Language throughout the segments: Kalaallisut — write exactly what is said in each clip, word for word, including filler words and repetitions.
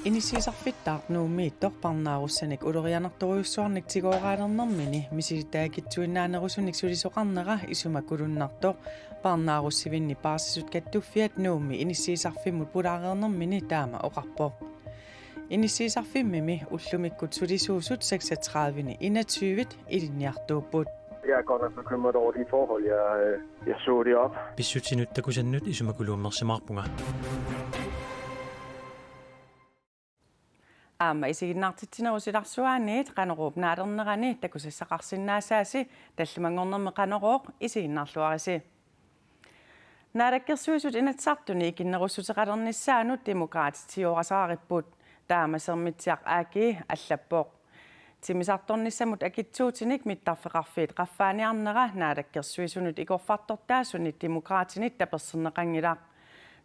Inissiisarfittaaq Nuummiittoq parnaarussanik ulorianartorujussuarnik tigooraalernermini misilittagaqartuinnaanerusunik sulisoqarnera isumakulunnartoq parnaarussivinni Paarsisut Kattuffiat Nuummi inissiisarfimmut pulaareernermini taama oqarpoq. Inissiisarfimmimi ullumikkut sulisuusut seksogtredive enogtyve ilinniartuupput. Jeg er godt nok bekymret over de forhold, jeg, øh, jeg så det op. Pissutsinut takusannut isumakuluummersimaarpunga. Aamma isiginnaartitsinerup silarsuaaniit Qanoruup naalernerani takusassaqarsinnaasaasi, tallimanngornermi Qanorooq, isiginnaarluarisi. Naalakkersuisut Inatsisartuni ikinnerussuteqalernissaanut Demokraatit tigoorasaaripput. Taama Sermitsiaq A G allappoq. Timmisartornissamut akitsuutinik mittarfeqarfiit qaffaaniarnera Naalakkersuisunut ikorfartortaasuni Demokraatinit taperserneqanngilaq.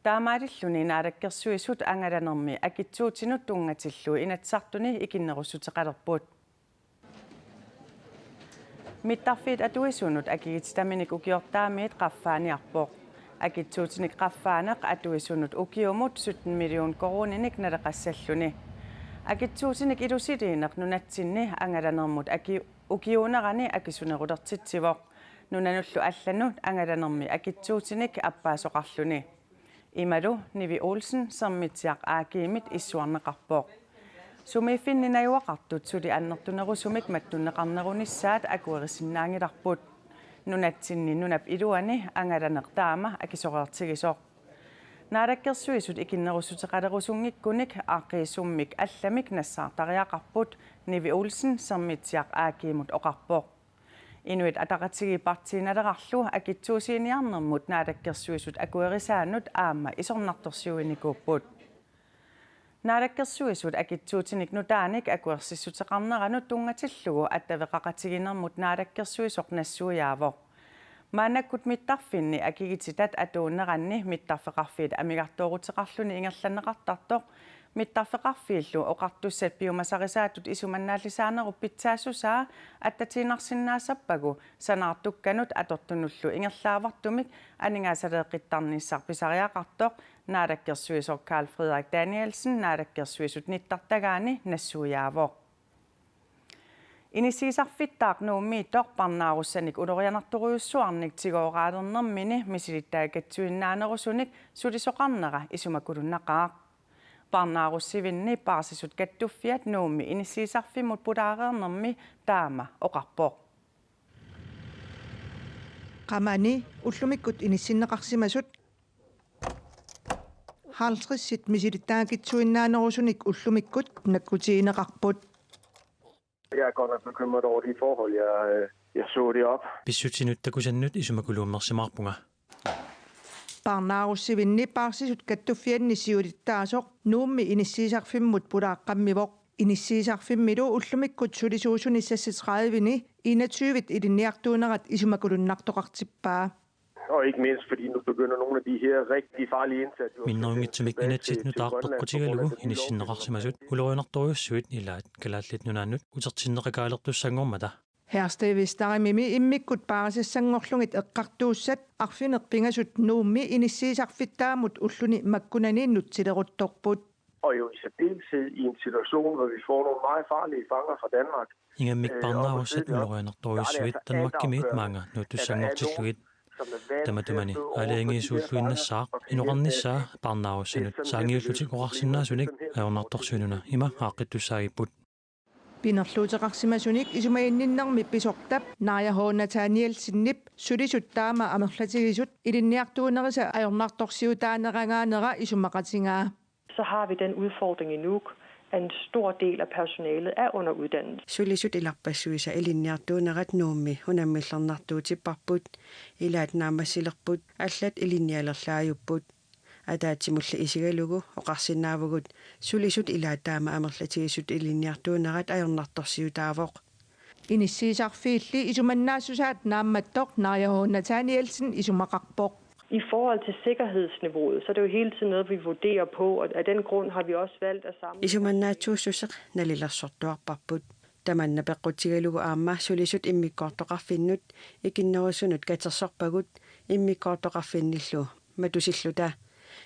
Taamaalilluni Naalakkersuisut angalanermi akitsuutinut tunngatillugu Inatsisartuni ikinnerussuteqalerput. Mittarfiit atuisunut akikitsitaminik ukiortaamiit qaffaaniarpoq. Akitsuutinik qaffaaneq atuisunut ukiumut sytten million koruuninik naleqassalluni. Akitsuutinik ilusiliineq nunatsinni angalanermut aki-, ukiuunerani akisunerulertitsivoq. Nunanullu allanut angalanermi akitsuutinik appaasoqarluni. Imalu Nivi Olsen Sermitsiaq A G-mit issuarneqarpoq. Sumiiffinni najugaqartut suli annertunerusumik mattunneqarnerunissaat akuerisinnaanngilarput. Nunatsinni nunap iluani angalaneq taama akisoreertigisoq. Naalakkersuisut ikinnerussuteqalerusunngikkunik aaqqiissummik allamik nassaartariaqarput, Nivi Olsen Sermitsiaq A G-mut oqarpoq. Inuit Ataqatigiit Partii Nalerarlu akitsuusiiniarnermut Naalakkersuisut akuerisaannut aamma isornartorsiuinikuupput. Naalakkersuisut akitsuutinik nutaanik akuersissuteqarneranut tunngatillugu attaveqaqatigiinnermut naalakkersuisoq nassuiaavoq. Maannakkut mittarfinni akikitsittat atuunneranni mittarfeqarfiit amigartooruteqarluni ingerlanneqartartoq, mittarfeqarfiillu oqartussat piumasarisaatut isumannaallisaanerup pitsaassusaa attatiinnarsinnaassappagu sanaartukkanut atortunullu ingerlaavartumik aningaasaleeqqittarnissaq pisariaqartoq, naalakkersuisoq Karl Frederik Danielsen naalakkersuisut nittartagaani nassuiaavoq. Inissiisarfittaaq Nuummiittoq parnaarussanik ulorianartorujussuarnik tigooraalernermini misilittagaqartuinnaanerusunik sulisoqarnera isumakulunnaqaaq. Parnaarussivinni Paarsisut Kattuffiat Nuummi inissiisarfimmut pulaareernermi taama oqarpoq. Qamani ullumikkut inissinneqarsimasut halvtredsit misilittagaqartuinnaanerusunik ullumikkut nakkutigineqarput. Jeg er godt nok bekymret over de forhold, jeg, øh, jeg så det op. Pissutsinut takusannut isumakuluummersimaarpunga. Parnaarussivinni Paarsisut Kattuffianni siulittaasoq Nuummi inissiisarfimmut pulaaqqammivoq. Inissiisarfimmilu ullumikkut sulisuusuni seksogtredive enogtyve ilinniartuunerat isumakulunnartoqartippaa. Og ikke mindst, fordi nu begynder nogle af de her rigtig farlige indsatser jo at flytte Minnerunngitsumik tilbage inatsit til, til nutaaq Grønland på grund af peqqutigalugu de nye inissinneqarsimasut lovgivningsforslag, ulorianartorujussuit ilaat Kalaallit Nunaannut utertinneqakaalertussanngormata. Herstedvesterimimi immikkut paarisassanngorlugit eqqartuussat arfineq-pingasut Nuummi inissiisarfittaamut ulluni makkunani nutsileruttorput. Og jo i særdeleshed i en situation, hvor vi får nogle meget farlige fanger fra Danmark. Ingammik, øh, parnaarussat ulorianartorujussuit Danmarkimiit maanga nuuttussanngortillugit. Tamatuma aalajangiisuulluinnassaaq inoqarnissaa parnaarussanut saangiullutik oqarsinnaasunik ajornartorsiut una ima aaqqittussaagipput. Pinerluuteqarsimasunik isumaginninnermi pisortap Naaja H. Nathanielsenip sulisut taama amerlatigisut ilinniartuunerisa ajornartorsiutaaneragaanera isumaqatigaa. Så har vi den udfordring i Nuuk, at en stor del af personalet er under uddannelse. Sulisut ilarpassuisa ilinniartuunerat Nuummi unammillernartuutipparput, ilaat naammassilerput, allat ilinnialerlaajupput. Ataatsimulli isigalugu oqarsinnaavugut sulisut ilaat taama amerlatigisut ilinniartuunerat ajornartorsiutaavoq. Inissiisarfiilli isumannaassusaat naammattoq Naaja H. Nathanielsen isumaqarpoq. I forhold til sikkerhedsniveauet, så er det jo hele tiden noget, vi vurderer på, og af den grund har vi også valgt at samle Isumannaatsuussuseq nalilersortuarparput. Tamanna peqqutigalugu aamma sulisut immikkoortoqarfinnut ikinnerusunut katersorpagut immikkoortoqarfinnillu matusilluta.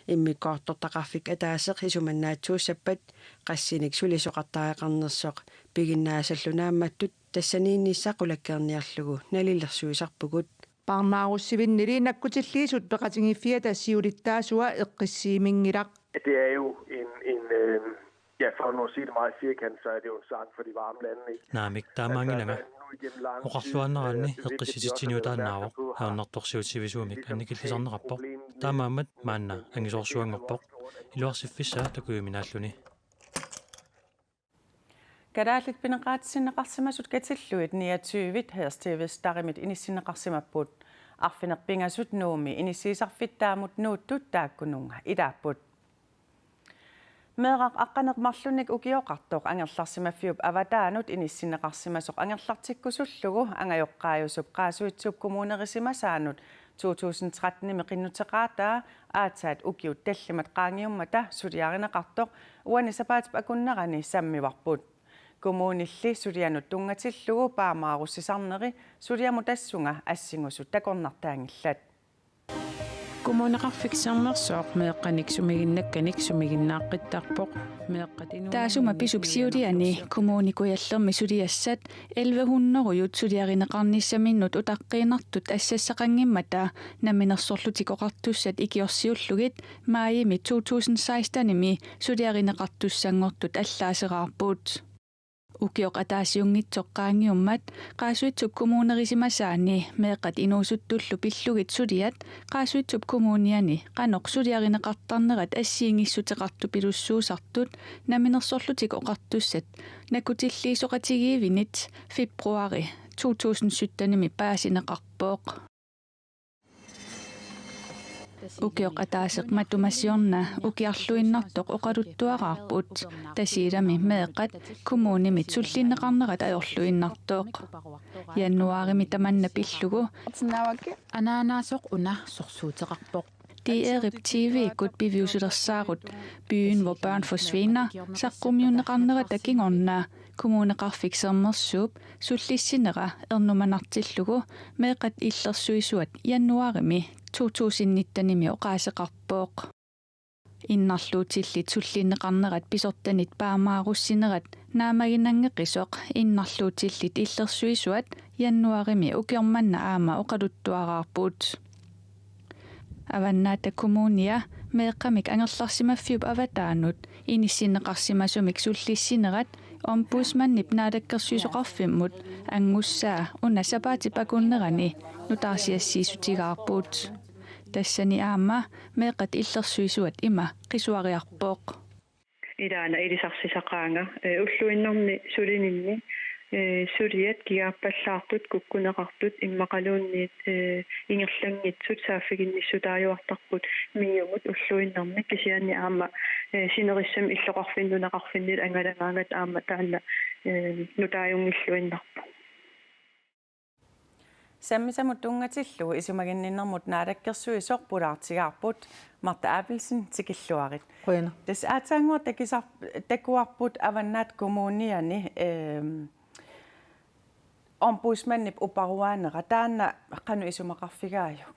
Immikkoortortaqarfik ataaseq isumannaatsuussappat qassinik sulisoqartariaqarnersoq piginnaasallu naammattut tassaniinnissaq qulakkeerniarlugu nalilersuisarpugut. Paarnaarussivinnili nakkutilliisut peqatigiiffiata siulittaasua eqqissiiminngilaq. Det er jo en, en øh, ja, for nu at sige det meget firkantet, så er det jo en sang for de varme lande, ikke? Naamik, taamaanngilanga. Oqarluaannaraanni eqqissititsiniutaannaavoq, ajornartorsiut sivisuumik annikillisarneqarpoq. Taamaammat maanna angisoorsuanngorpoq. Iluarsiffissaa takujuminaalluni. Kalaallit pineqaatissinneqarsimasut katillugit niogtyve Hersteds Vestarimit inissinneqarsimapput. Arfineq-pingasut Nuummi inissiisarfittaamut nuuttut taakkununnga ilaapput. Meeraq aqqaneq-marlunnik ukioqartoq angerlarsimaffiup avataanut inissinneqarsimasoq angerlartikkusullugu angajoqqaajusup Qaasuitsup Kommunerisimasaanut to tusind tretten-imi qinnuteqaataa aatsaat ukiut tallimat qaangiummata suliarineqartoq uani sapaatip akunnerani sammivarput. Kommunilli sulianut tunngatillugu paamaarussisarneri suliamut tassunga assingusut takornartaanngillat. Kommuneqarfik Sermersooq meeqqanik sumiginnakkanik sumiginnaaqqittarpoq. Meeqqat inuunerminni taasuma pisup siuliani Kommune Kujallermi suliassat elleve hundrede suliarineqarnissaminnut utaqqiinnartut assassaqanngimmata Namminersorlutik Oqartussat ikiorsiullugit maajimi to tusind seksten-imi suliarineqartussanngortut allaaseraarput. Ukioq ataasiunngitsoq qaangiummat Qaasuitsup Kommunerisimasaani meeqqat inuusuttullu pillugit suliat Qaasuitsup Kommuniani qanoq suliarineqartarnerat assigiinngitsuteqartupilussuusartut Namminersorlutik Oqartussat nakkutilliisoqatigiivinit februari to tusind sytten-imi paasineqarpoq. Ukioq ataaseq matuma siorna ukiarluinnartoq oqaluttuaraarput, Tasiilami meeqqat kommunimit sullinneqarnerat ajorluinnartoq. Januaarimi tamanna pillugu anaanaasoq una sorsuuteqarpoq. D R-ip T V-kkut piviusulersaarut Byen, hvor børn forsvinder saqqummiunneqarnerata kingorna Kommuneqarfik Sermersuup sullissinera ernumanartillugu meeqqat illersuisuat januaarimi to tusind nitten-imi oqaaseqarpoq. Innarluutillit sullinneqarnerat pisortanit paamaarussinerat naammaginanngeqisoq innarluutillit illersuisuat januaarimi ukioq manna aamma oqaluttuaraarput. Avannaata Kommunia meeqqamik angerlarsimaffiup avataanut inissinneqarsimasumik sullissinerat Ombudsmandip Naalakkersuisoqarfimmut angussaa una sapaatip akunnerani nutaarsiassiissutigaarput. Tassani aamma meeqqat illersuisuat ima qisuariarpoq. Ilaana ilisarsisaqaanga, eh, ulluinnarni sulininni, eh, suliat kigaappallaartut, kukkuneqartut immaqaluunniit, eh, ingerlanngitsut saaffiginnissutaajuartarput MIO-mut ulluinnarni, kisianni aamma, eh, sinerissami illoqarfinni nunaqarfinni angalagaangat aamma taanna, eh, nutaajunngilluinnarpoq. Sammisamut tunngatillugu isumaginninnermut naalakkersuisoq pulaartigaarput Martha Abelsen, tikilluarit. Qujanaq. Tassa aatsaannguaq takisar-, takuarput Avannaata Kommuniani, ehm, Ombudsmandip uparuaanera, taanna qanoq isumaqarfigaajuk?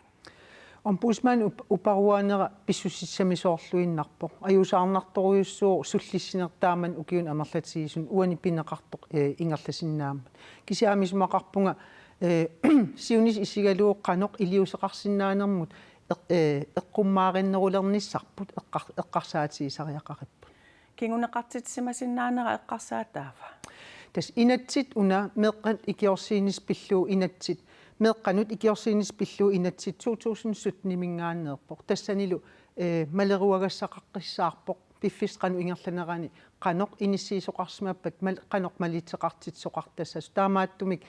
Ombudsmandip up-, uparuaanera pissusissamisoorluinnarpoq. Ajuusaarnartorujussuuvoq sullissineq taamani ukiuni amerlatigisuuni uani pineqartoq, eh, ingerlasinnaammat. Kisianni isumaqarpunga, eh, siunissaq isigalugu qanoq iliuuseqarsinnaanermut eq-, eh, eqqummaarinerulernissarput eqqar-, eqqarsaatigisariaqaripput. Kinguneqartitsisimasinnaanera eqqarsaataava? Tassa inatsit una meeqqat ikiorsiinissat pillugu inatsit, meeqqanut ikiorsiinissat pillugu inatsit to tusind sytten-iminngaanneerpoq. Tassanilu, eh, maleruagassaqaqqissaarpoq piffissaq qanoq ingerlanerani qanoq inissiisoqarsimappat mal-, qanoq malitseqartitsisoqartassasut. Taamaattumik,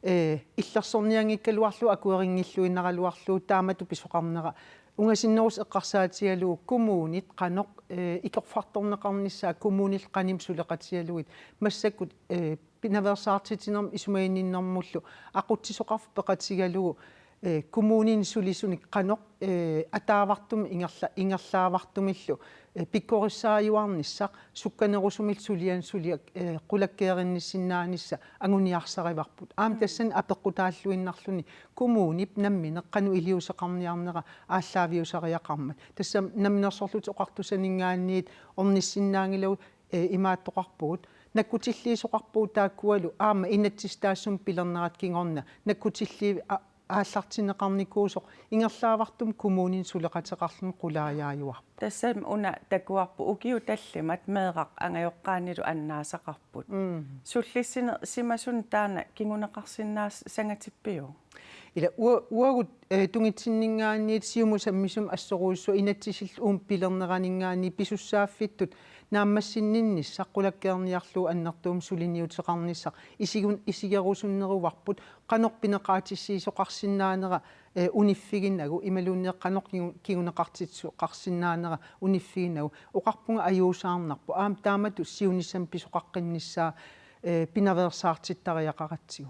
eh, illersornianngikkaluarlugu akuerinngilluinnaraluarlugu taamatut pisoqarnera ungasinnerusoq eqqarsaatigalugu kommunit qanoq, eh, ikorfartorneqarnissaat kommunillu qanimut suleqatigalugit massakkut, eh, pinaveersaartitsinermut isumaginninnermullu aqutsisoqarfik peqatigalugu, Ee, kommunini sulisunik qanoq, ee, ataavartumik ingerla-, ingerlaavartumillu, ee, pikkorissaajuarnissaq sukkanerusumillu sulianik suliak, ee, qulakkeerinnissinnaanissaq anguniarsarivarput. Aamma tassani apeqqutaalluinnarluni kommunip nammineq qanoq iliuuseqarniarnera aallaaviusariaqarmat. Tassa Namminersorlutik Oqartusaninngaanniit ornissinnaanngilagut, ee, imaattoqarpugut. Nakkutilliisoqarpugut taakkualu aamma inatsisit taassuma pilernerat kingorna nakkutilliiv-, a-, aallartinneqarnikuusoq ingerlaavartumik kommunini suleqateqarluni qulaajaajuarpoq. Tassami una takuarput ukiut tallimat meeraq angajoqqaanilu annaasaqarput. Mm. Sullissinerisimasunut taanna kinguneqarsinnaassangatippiuk? Ila ua-, uagut, ee, tungitsinninngaanniit siumut sammisumut assorujussuaq inatsisillu uuma pilerneraninngaanniit pisussaaffittut naammassinninnissaq qulakkeerniarlugu annertuumik suliniuteqarnissaq isigun-, isigerusunneruvarput qanoq pineqaatissiisoqarsinnaanera, ee, uniffiginagu imaluunniit qanoq kingu-, kinguneqartitsisoqarsinnaanera uniffiginagu oqarpunga ajuusaarnarpoq. Aamma taamatut siunissami pisoqaqqinnissaa, ee, pinaveersaartittariaqaratsigu.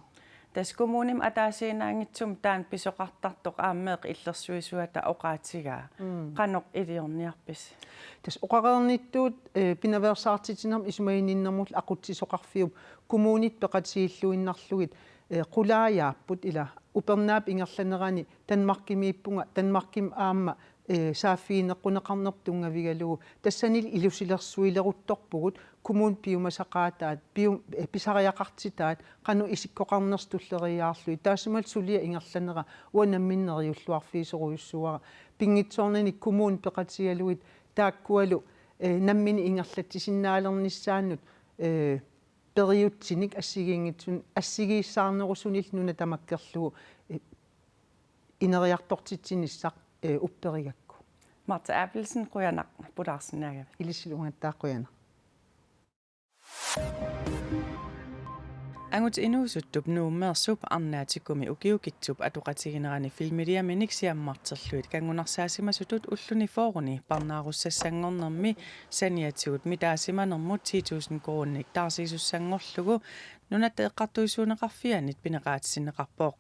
Tassa kommunimi ataasiinnaanngitsumik taanna pisoqartartoq aamma meeqqat illersuisuata oqaatigaa. Mm. Qanoq iliorniarpisi? Tassa oqareernittut, ee, pinaveersaartitsinermi isumaginninnermut aqutsisoqarfiup kommunit peqatigiilluinnarlugit, ee, qulaajaapput ila upernaap ingerlanerani Danmarkimiippunga, Danmarkimi aamma, ee, saaffigineqquneqarnerput tunngavigalugu. Tassanilu ilusilersuileruttorpugut kommunit piumasaqaataat, pium-, ee, pisariaqartitaat, qanoq isikkoqarnersoq tulleriiaarlugit. Taassumalu suliap ingerlanera uanga nammineq neriulluarfigisorujussuuara. Pinngitsoornani kommunit peqatigalugit taakkualu, ee, nammineq ingerlatsisinnaalernissaannut, ee, periutsinik assigiinngitsunik assigiissaarnerusunillu nuna tamakkerlugu, ee, ineriartortitsinissaq, ee, upperigakku. Martha Abelsen, qujanaq pulaarsinnaagavit. Ilissilu uungattaaq, qujanaq. Angutit inuusuttup Nuummeersup Arnaatikkumi ukiukitsup atoqatiginerani filmiliaminik siammarterlugit kanngunarsaasimasutut ulluni fyrreni parnaarussassanngornermi saniatigut mitaasimanermut ti tusind koruuninik taarsiisussanngorlugu Nunatta Eqqartuussiuuneqarfianit pineqaatissinneqarpoq.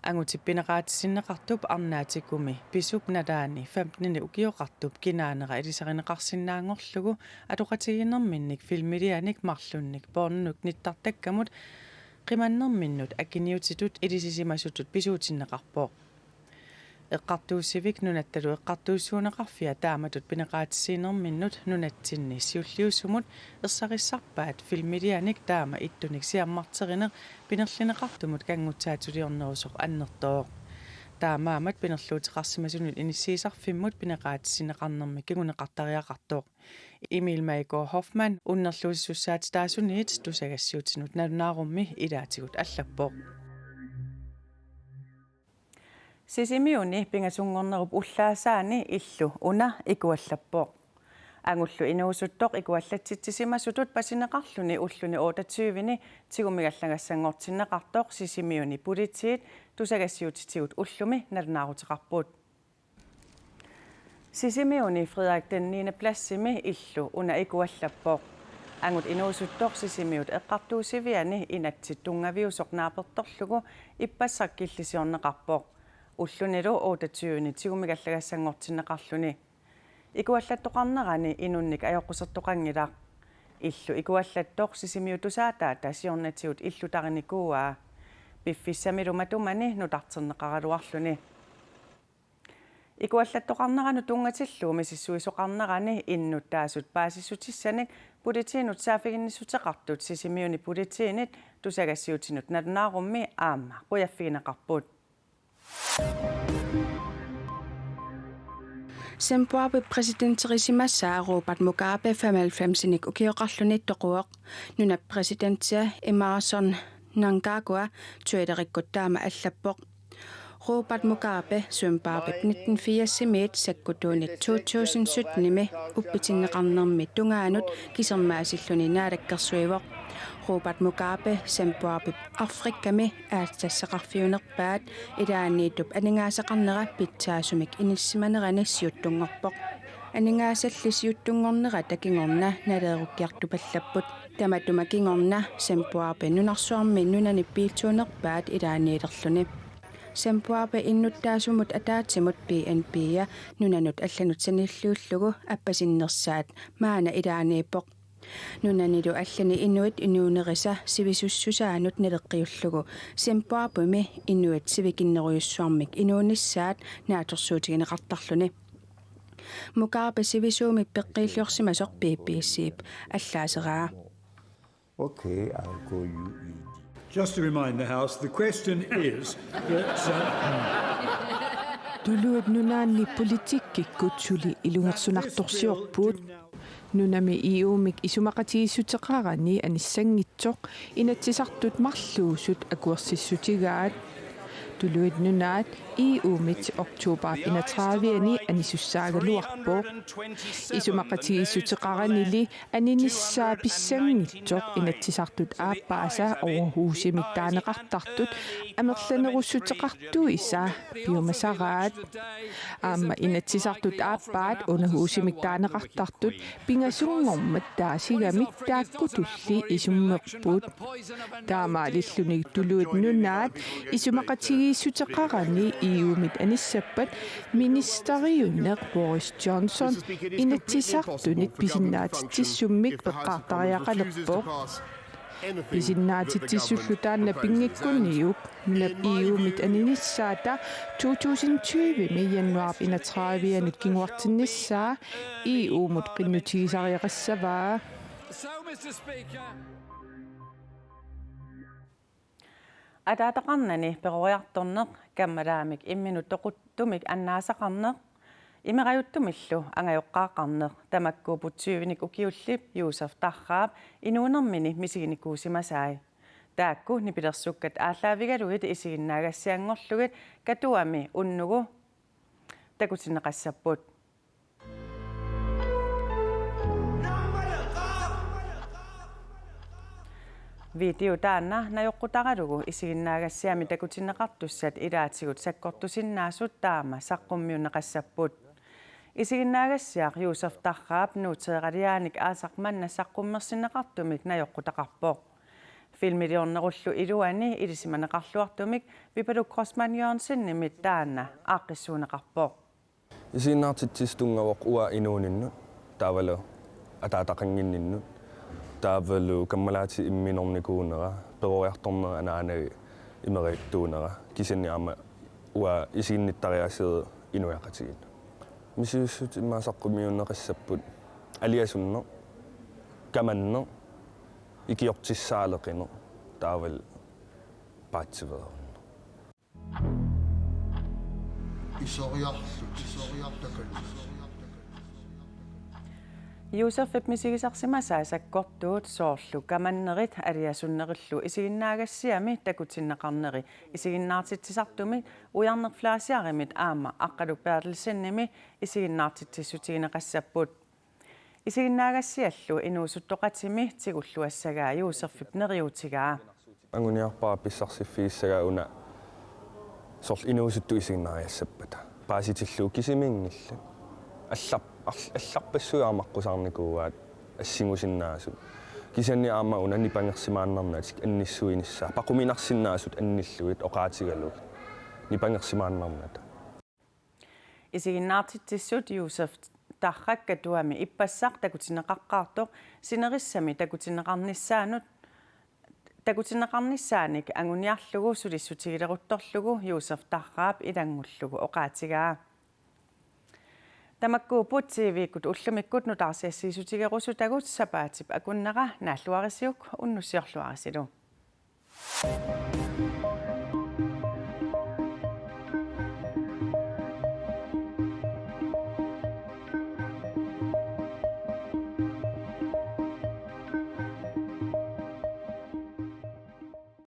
Angutip pineqaatissinneqartup Arnaatikkumi pisup nalaani femtenini ukioqartup kinaanera ilisarineqarsinnaanngorlugu atoqatigiinnerminnik filmilianik marlunnik pornonut nittartakkamut qimannerminnut akiniutitut ilisisimasutut pisuutinneqarpoq. Eqqartuussivik Nunattalu Eqqartuussiuuneqarfia taamatut pineqaatissiinerminnut nunatsinni siulliusumut ersarissarpaat filmilianik taama ittunik siammarterineq pinerlineqartumut kanngutsaatuliornerusoq annertooq. Taamaammat pinerluuteqarsimasunut inissiisarfimmut pineqaatissinneqarnermi kinguneqartariaqartoq. Emil Meigård Hoffmann unnerluussisussaatitaasuniit tusagassiuutinut nalunaarummi ilaatigut allappoq. Sisimiuni pingasunngornerup ullaasaani illu una ikuallappoq. Angullu inuusuttoq ikuallatsitsisimasutut pasineqarluni ulluni otteogtyveni tigumigallagassanngortinneqartoq Sisimiuni politiit tusagassiuutitigut ullumi nalunaaruteqarput. Sisimiuni Frederik den niende pladsimi illu una ikuallappoq. Angut inuusuttoq Sisimiut eqqartuussiviani inatsit tunngaviusoq naapertorlugu ippassaq killisiorneqarpoq. Ullunilu otteogtyveni tigumigallagassanngortinneqarluni. Ikuallattoqarnerani inunnik ajoqusertoqanngilaq. Illu ikuallattoq Sisimiut tusaataata siornatigut illutarinikuuaa. Piffissamilu matumani nutarterneqaraluarluni. Ikuallattoqarneranut tunngatillugu misissuisoqarnerani innuttaasut paasissutissanik politiinut saaffiginnissuteqartut Sisimiuni politiinit tusagassiuutinut nalunaarummi aamma qujaffigineqarput. Zimbabwep præsidenterisimasaa Robert Mugabe femoghalvfemsinik ukioqarluni toquvoq. Nunap præsidentia Emmerson Mnangagwa Twitterikkut taama allappoq. Robert Mugabe Zimbabwep nitten firsimiit sakkutuunit to tusind syttenimi uppitinneqarnermi tungaanut kisermaasilluni naalakkersuivoq. Robert Mugabe Zimbabwep Afrikami aatsitassaqarfiunerpaat ilaanniittup aningaasaqarnera pitsaasumik inissisimanerani siuttunngorpoq. Aningaasalli siuttunngornerata kingorna naleerukkiartupallapput. Tamatuma kingorna Zimbabwe nunarsuarmi nunani piitsuunerpaat ilaanniilerluni. Zempoarpe innuttaasumut ataatsimut B N P-a nunanut allanut sanilliullugu appasinnersaat maanna ilaaniippoq. Nunanilu allani inuit inuunerisa sivisussusaanut naleqqiullugu Zempoarpemi inuit sivikinnerujussuarmik inuunissaat naatsorsuutigineqartarluni. Mugabe sivisuumik peqqiilliorsimasoq B B C-p allaaseraa. Okay, I'll call you E D. Just to remind the House, the question is that. Uh, Tuluit Nunaanni politikkikkut suli ilungersunartorsiorput. Nunami E U-mik isumaqatigiissuteqarani anissanngitsoq Inatsisartut marluusut akuersissutigaat. Tuluit Nunaat E U-mit oktobarip enogtredive-ani anissussaagaluarpoq. Isumaqatigiissuteqaranili aninissaa pissanngitsoq Inatsisartut aappaasa overhusimik taaneqartartut amerlanerussuteqartuisa piumasaraat. Aamma Inatsisartut aappaat underhusimik taaneqartartut pingasunngormat taasigamik taakkutulli isummerput. Taamaalilluni Tuluit Nunaat isumaqatigiissuteqarani E U-mit anissappat ministeriunneq Boris Johnson Inatsisartunit pisinnaatitsissummik eqqartariaqalerpoq. Pisinnaatitsissullu taanna pinngikkunniuk nunap E U-mit aninissaata to tusind tyve-mi januaarip enogtredive-anut kinguartinnissaa E U-mut qinnutigisariaqassavaa. So, Mister Speaker. Ataataqarnani peroriartorneq, kammalaamik imminut toquttumik annaasaqarneq, imerajuttumillu angajoqqaaqarneq, tamakkuupput tyvenik ukiullip Josef Tarraap inuunermini misiginikuusimasai. Taakku nipilersukkat aallaavigalugit isiginnaagassianngorlugit Katuami unnugu takutinneqassapput. Video taanna najoqqutaralugu isiginnaagassiami takutinneqartussat ilaatigut sakkortusinnaasut taama saqqummiunneqassapput. Isiginnaagassiaq Josef Tarraap nuuteeraliaanik aasaq manna saqqummersinneqartumik najoqqutaqarpoq. Filmiliornerullu iluani ilisimaneqarluartumik Vipaluk Grossmann Jørgensenimit taanna aaqqissuunneqarpoq. Isiginnaartitsisut tunngavoq uanga inuuninnut, taavalu ataataqannginninnut, taavalu kammalaatit imminornikuunera, peroriartornera anaanagit imerajuttuunera, kisianni aamma uanga isiginnittariaaseq inuiaqatigiinnut. Misissutit immaqa saqqummiunneqassapput aliasunneq, kamanneq, ikiortissaaleqineq, taavalu paatsiveerneq. Isoriarlutik, isoriartakallutik. Josefip misigisarsimasai sakkortuut soorlu kamannerit aliasunnerillu isiginnaagassiami takutinneqarneri isiginnaartitsisartumi Ujarneq Fleischerimi aamma Aqqaluk Berthelsenimi isiginnaartitsissutigineqassapput. Isiginnaagassiallu inuusuttoqatimi tigulluassagaa Josefip neriuutigaa. Anguniarpara pissarsiffigissagaa una soorlu inuusuttut isiginnaariassappata. Paasitillugu kisimiinngillat. Allar-, all-, allarpassuit aamma aqqusaarnikuuaat assingusinnaasut. Kisianni aamma una nipangersimaannarnatik annissuinissaat. Paquminarsinnaasut annillugit oqaatigalugit. Nipangersimaannarnata. Isiginnaartitsissut Josef Tarrak Katuami ippassaq takutinneqaqqaartoq sinerissami takutinneqarnissaanut, takutinneqarnissaanik anguniarlugu sulissutigileruttorlugu Josef Tarraap ilanngullugu oqaatigaa. Tamakkuupput T V-kkut ullumikkut nutaarsiassiissutigerusutagut sapaatip akunnera, naalluarisiuk unnussiorluarisilu.